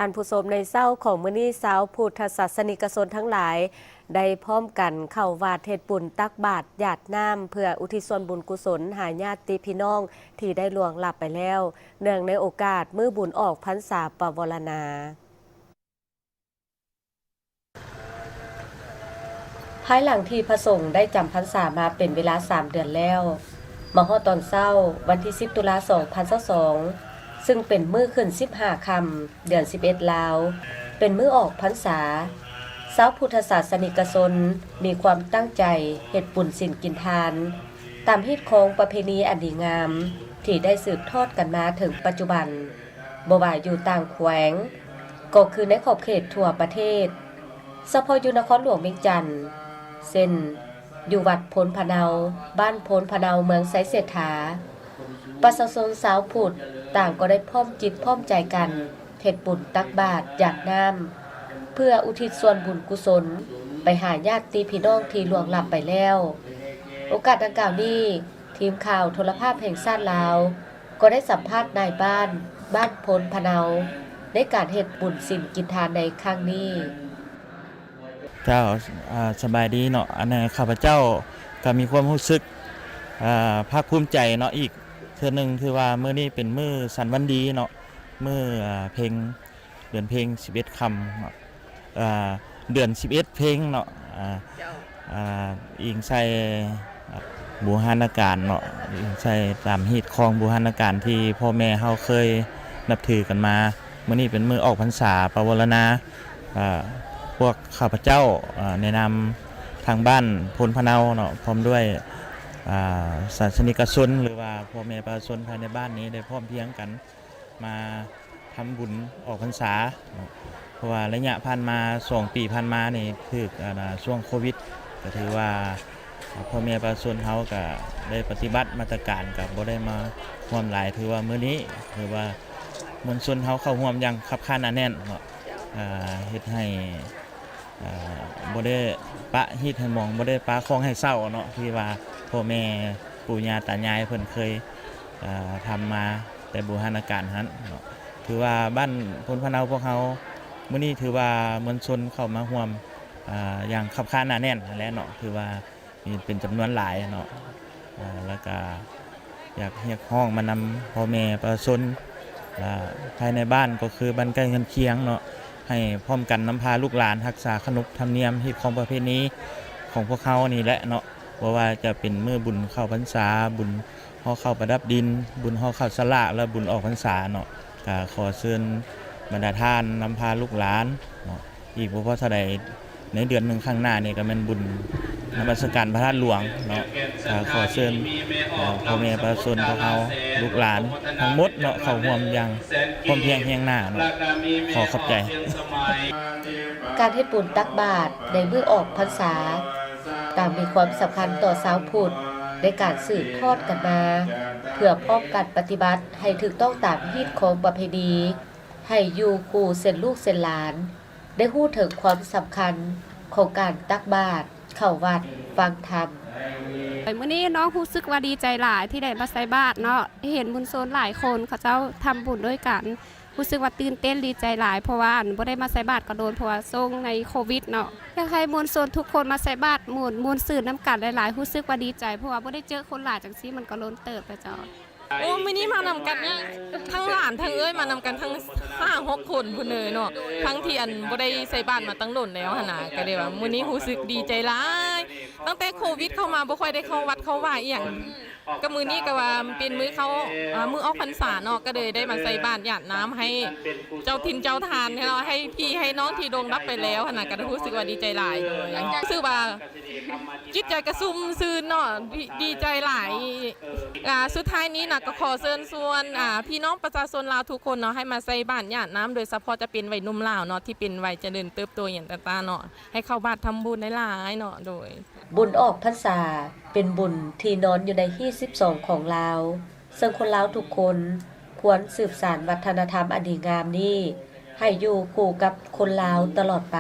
ທ່ານຜູ້ຊົມ, ໃນເຊົ້າຂອງມື້ນີ້ ຊາວພຸດທະສາສະນິກະຊົນທັງຫຼາຍ ໄດ້ພ້ອມກັນເຂົ້າວັດເຮັດບຸນຕັກບາດຢາດນ້ຳ ເພື່ອອຸທິດສ່ວນບຸນກຸສົນຫາຍາດຕິພີ່ນ້ອງທີ່ໄດ້ລ່ວງລັບໄປແລ້ວ, ເນື່ອງໃນໂອກາດມື້ບຸນອອກພັນສາປະວໍລະນາ. ພາຍຫຼັງທີ່ພະສົງໄດ້ຈຳພັນສາມາເປັນເວລາສາມເດືອນແລ້ວ, ມາຮອດຕອນເຊົ້າວັນທີສິບ ຕຸລາ ສອງພັນຊາວສອງ ຊຶ່ງເປັນມື້ຂຶ້ນສິບຫ້າຄ່ຳ ເດືອນສິບເອັດລາວ, ເປັນມື້ອອກພັນສາ, ຊາວພຸດທະສາສະນິກະຊົນມີຄວາມຕັ້ງໃຈເຮັດບຸນສິນກິນທານ ຕາມຮີດຄອງປະເພນີອັນດີງາມ ທີ່ໄດ້ສືບທອດກັນມາເຖິງປັດຈຸບັນ. ບໍ່ວ່າຢູ່ຕ່າງແຂວງ ກໍຄືໃນຂອບເຂດທົ່ວປະເທດ, ສະເພາະຢູ່ນະຄອນຫຼວງວຽງຈັນ ເຊັ່ນ ຢູ່ວັດໂພນພະເນົາ, ບ້ານໂພນພະເນົາ, ເມືອງໄຊເສດຖາ, ປະຊາຊົນຊາວພຸດຕ່າງກໍໄດ້ພ້ອມຈິດພ້ອມໃຈກັນເຮັດບຸນຕັກບາດຢາດນ້ຳ ເພື່ອອຸທິດສ່ວນບຸນກຸສົນໄປຫາຍາດຕິພີ່ນ້ອງທີ່ລ່ວງລັບໄປແລ້ວ. ໂອກາດດັ່ງກ່າວນີ້, ທີມຂ່າວໂທລະພາບແຫ່ງຊາດລາວ ກໍໄດ້ສຳພາດນາຍບ້ານບ້ານໂພນພະເນົາ ໃນການເຮັດບຸນສິນກິນທານໃນຄັ້ງນີ້. ເຈົ້າ, ອ່າ, ສະບາຍດີເນາະ. ອັນ, ຂ້າພະເຈົ້າກໍມີຄວາມຮູ້ສຶກ, ອ່າ, ພາກພູມໃຈເນາະ, ອີກເທື່ອໜຶ່ງ ຖືວ່າມື້ນີ້ເປັນມື້ສັນວັນດີເນາະ, ມື້, ອ່າ, ເພັງ ເດືອນເພັງສິບເອັດຄ່ຳເນາະ, ອ່າ ເດືອນສິບເອັດເພັງເນາະ, ອ່າ ເຈົ້າ ອ່າ ອີງໃສ່ບູຮານະການເນາະ, ອີງໃສ່ຕາມຮີດຄອງບູຮານະການທີ່ພໍ່ແມ່ເຮົາເຄີຍນັບຖືກັນມາ. ມື້ນີ້ເປັນມື້ອອກພັນສາປະວໍລະນາ, ອ່າ ພວກຂ້າພະເຈົ້າ, ອ່າ ໃນນາມທາງບ້ານໂພນພະເນົາເນາະ, ພ້ອມດ້ວຍ, ອ່າ ສາສະນິກະຊົນ ຫຼືວ່າພໍ່ແມ່ປະຊາຊົນພາຍໃນບ້ານນີ້ ໄດ້ພ້ອມພຽງກັນ ມາທຳບຸນອອກພັນສາເນາະ, ເພາະວ່າໄລຍະຜ່ານມາ ສອງປີຜ່ານມານີ້ ຖືກ ອັນ ຊ່ວງໂຄວິດ ກໍຖືວ່າພໍ່ແມ່ປະຊາຊົນເຮົາກໍໄດ້ປະຕິບັດມາດຕະການ ກໍບໍ່ໄດ້ມາຮ່ວມຫຼາຍ. ຖືວ່າມື້ນີ້ ຖືວ່າມວນຊົນເຮົາເຂົ້າຮ່ວມຢ່າງຄັບຄາໜາແໜ້ນເນາະ, ເຮັດໃຫ້ ອ່າ ບໍ່ໄດ້ປະຮີດໃຫ້ໝອງ, ບໍ່ໄດ້ປະຄອງໃຫ້ເສົ້າເນາະ, ທີ່ວ່າພໍ່ແມ່ປູ່ຍ່າຕາຍາຍເພິ່ນເຄີຍ, ອ່າ, ທຳມາແຕ່ບູຮານະການຫັ້ນເນາະ. ຖືວ່າບ້ານໂພນພະເນົາພວກເຮົາ ມື້ນີ້ຖືວ່າມວນຊົນເຂົ້າມາຮ່ວມ, ອ່າ, ຢ່າງຄັບຄາໜາແໜ້ນຫັ້ນແຫຼະເນາະ, ຖືວ່າ ມີເປັນຈຳນວນຫຼາຍເນາະ, ແລ້ວກະຢາກຮຽກຮ້ອງມານຳພໍ່ແມ່ປະຊາຊົນ ແລະ ພາຍໃນບ້ານ ກໍຄືບ້ານໃກ້ເຮືອນຄຽງເນາະ, ໃຫ້ພ້ອມກັນນຳພາລູກຫຼານຮັກສາຂະໜົບທຳນຽມຮີດຄອງປະເພນີຂອງພວກເຮົານີ້ແຫຼະເນາະ, ບໍ່ວ່າຈະເປັນມື້ບຸນເຂົ້າພັນສາ, ບຸນຫໍ່ເຂົ້າປະດັບດິນ, ບຸນຫໍ່ເຂົ້າສະຫຼາກ ແລະ ບຸນອອກພັນສາເນາະ. ກະຂໍເຊີນບັນດາທ່ານນຳພາລູກຫຼານເນາະ, ອີກບໍ່ພໍເທົ່າໃດ ໃນເດືອນໜຶ່ງຂ້າງໜ້ານີ້ກໍແມ່ນບຸນນະມັດສະການພະທາດຫຼວງເນາະ. ກໍຂໍເຊີນ, ເອີ່, ພໍ່ແມ່ປະຊາຊົນພວກເຮົາ ລູກຫຼານທັງໝົດເນາະ ເຂົ້າຮ່ວມຢ່າງພ້ອມພຽງຮຽງໜ້າເນາະ. ຂໍຂອບໃຈ. ການເຮັດບຸນຕັກບາດໃນມື້ອອກພັນສາ ຕ່າງມີຄວາມສຳຄັນຕໍ່ຊາວພຸດໃນການສືບທອດກັນມາ ເພື່ອພ້ອມກັນປະຕິບັດໃຫ້ຖືກຕ້ອງຕາມຮີດຄອງປະເພນີ, ໃຫ້ຢູ່ຄູ່ເຊັ່ນລູກເຊັ່ນຫຼານ ໄດ້ຮູ້ເຖິງຄວາມສຳຄັນຂອງການຕັກບາດເຂົ້າວັດຟັງທຳ. ມື້ນີ້ນ້ອງຮູ້ສຶກວ່າດີໃຈຫຼາຍທີ່ໄດ້ມາໃສ່ບາດເນາະ, ເຫັນມວນຊົນຫຼາຍຄົນເຂົາເຈົ້າທຳບຸນດ້ວຍກັນ, ຮູ້ສຶກວ່າຕື່ນເຕັ້ນດີໃຈຫຼາຍ ເພາະວ່າ ອັນ ບໍ່ໄດ້ມາໃສ່ບາດກໍດົນ ເພາະວ່າຊ່ວງໃນໂຄວິດເນາະ. ຢາກໃຫ້ມວນຊົນທຸກຄົນມາໃສ່ບາດ ມ່ວນ, ມ່ວນຊື່ນນຳກັນຫຼາຍໆ, ຮູ້ສຶກວ່າດີໃຈ ເພາະວ່າບໍ່ໄດ້ເຈີຄົນຫຼາຍຈັ່ງຊີ້ ມັນກໍດົນເຕີບແລ້ວເຈົ້າ. ໂອ້ ມື້ນີ້ມານຳກັນ ທັງຫຼານທັງເອື້ອຍ ມານຳກັນທັງຫ້າຫົກຄົນພຸ້ນເລີຍເນາະ, ທັງທີ່ ອັນ ບໍ່ໄດ້ໃສ່ບາດມາຕັ້ງດົນແລ້ວຫັ້ນນະ, ກໍເລີຍວ່າມື້ນີ້ຮູ້ສຶກດີໃຈຫຼາຍ. ຕັ້ງແຕ່ໂຄວິດເຂົ້າມາ ບໍ່ຄ່ອຍໄດ້ເຂົ້າວັດເຂົ້າວາອີ່ຫຍັງ, ກໍມື້ນີ້ກໍວ່າເປັນມື້ເຂົ້າ, ອ່າ, ມື້ອອກພັນສາເນາະ, ກໍເລີຍໄດ້ມາໃສ່ບາດຢາດນ້ຳໃຫ້ເຈົ້າຖິ່ນເຈົ້າຖານເນາະ, ໃຫ້ພີ່ໃຫ້ນ້ອງທີ່ລ່ວງລັບໄປແລ້ວຫັ້ນນະ, ກໍຮູ້ສຶກວ່າດີໃຈຫຼາຍ. ໂດຍ ຮູ້ສຶກວ່າ ຈິດໃຈກະຊຸ່ມຊື່ນເນາະ, ດີ, ດີໃຈຫຼາຍ. ອ່າ, ສຸດທ້າຍນີ້ນະ ກໍຂໍເຊີນຊວນ, ອ່າ, ພີ່ນ້ອງປະຊາຊົນລາວທຸກຄົນເນາະ ໃຫ້ມາໃສ່ບາດຢາດນ້ຳ, ໂດຍສະເພາະຈະເປັນໄວໜຸ່ມລາວເນາະ ທີ່ເປັນໄວຈະເລີນເຕີບໂຕຫຍັງຕ່າງໆເນາະ, ໃຫ້ເຂົ້າວັດທຳບຸນຫຼາຍໆເນາະ. ໂດຍ ບຸນອອກພັນສາເປັນບຸນທີ່ນອນຢູ່ໃນຮີດສິບສອງຂອງລາວ, ເຊິ່ງຄົນລາວທຸກຄົນຄວນສືບສານວັດທະນະທຳອັນດີງາມນີ້ ໃຫ້ຢູ່ຄູ່ກັບຄົນລາວຕະຫຼອດໄປ.